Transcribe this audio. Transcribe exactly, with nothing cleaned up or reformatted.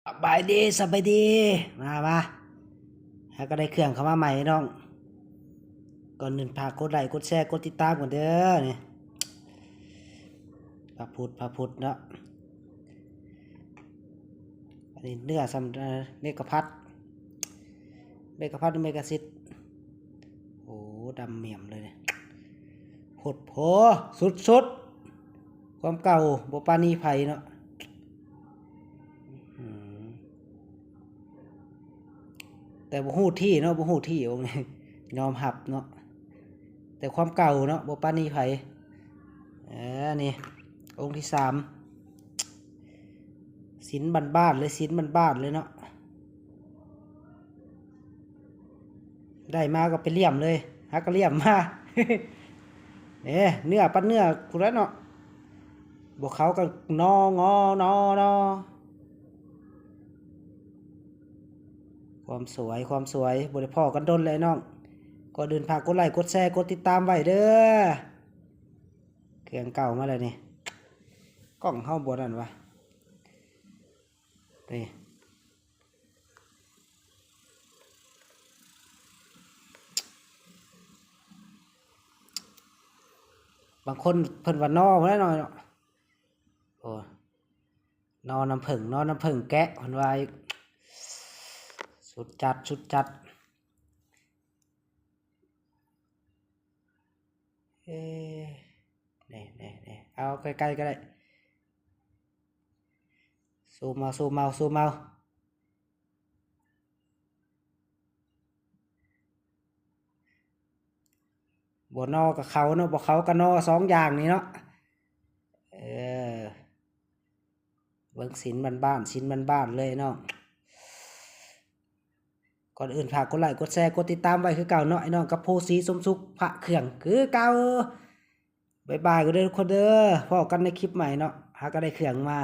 สบายดี สบายดี มา มา หาก็ได้เครื่องเข้ามาใหม่น้อง ก่อนอื่นฝากกดไลค์ กดแชร์ กดติดตามกันเด้อ นี่ พระพุทธ พระพุทธเนาะ อันนี้เนื้อสำ เอ่อ เมกะพัด เมกะพัดหรือเมกะซิด โอ้ ดำเมี่ยมเลยเนี่ย โพดโพ สุดๆ ความเก่า บ่ปราณีไผเนาะ อืม แต่บ่ฮู้ที่เนาะ บ่ฮู้ที่องค์นี้ ยอมรับเนาะ แต่ความเก่าเนาะ บ่ปราณีไผ เออ นี่ องค์ที่สาม ศิลป์บ้านๆเลย ศิลป์บ้านๆเลยเนาะ ได้มาก็ไปเลี่ยมเลย หาก็เลี่ยมมา เอ้ เนื้อปันเนื้อกูแล้วเนาะ บ่เข้ากัน นอ งอ นอ นอ ความสวย ความสวย บ่ได้พ้อกันดนเลยน้อง ก่อนอื่นฝากกดไลค์ กดแชร์ กดติดตามไว้เด้อ เครื่องเก่ามาแล้วนี่ กล้องเฮาบ่นั่นวะ นี่ บางคนเพิ่นว่านอบ่ได้นอเนาะ โอ้ นอน้ำผึ้ง นอน้ำผึ้งแกะ เพิ่นว่าอีก สุดจัด สุดจัด เอ้ นี่ นี่ นี่ เอาใกล้ๆก็ได้ ซูมเอา ซูมเอา ซูมเอา บ่นอกับเขาเนาะ บ่เขากับนอ สองอย่างนี่เนาะ เออ เบิ่งศิลป์บ้านๆ ศิลป์บ้านๆเลยเนาะ ก่อนอื่นฝากกดไลค์ กดแชร์ กดติดตามไว้คือเก่าเนาะ ไอ้น้องกับโพสีสมสุขพระเครื่องคือเก่า บ๊ายบายกันเด้อทุกคนเด้อ พ้อกันในคลิปใหม่เนาะ หาก็ได้เครื่องมา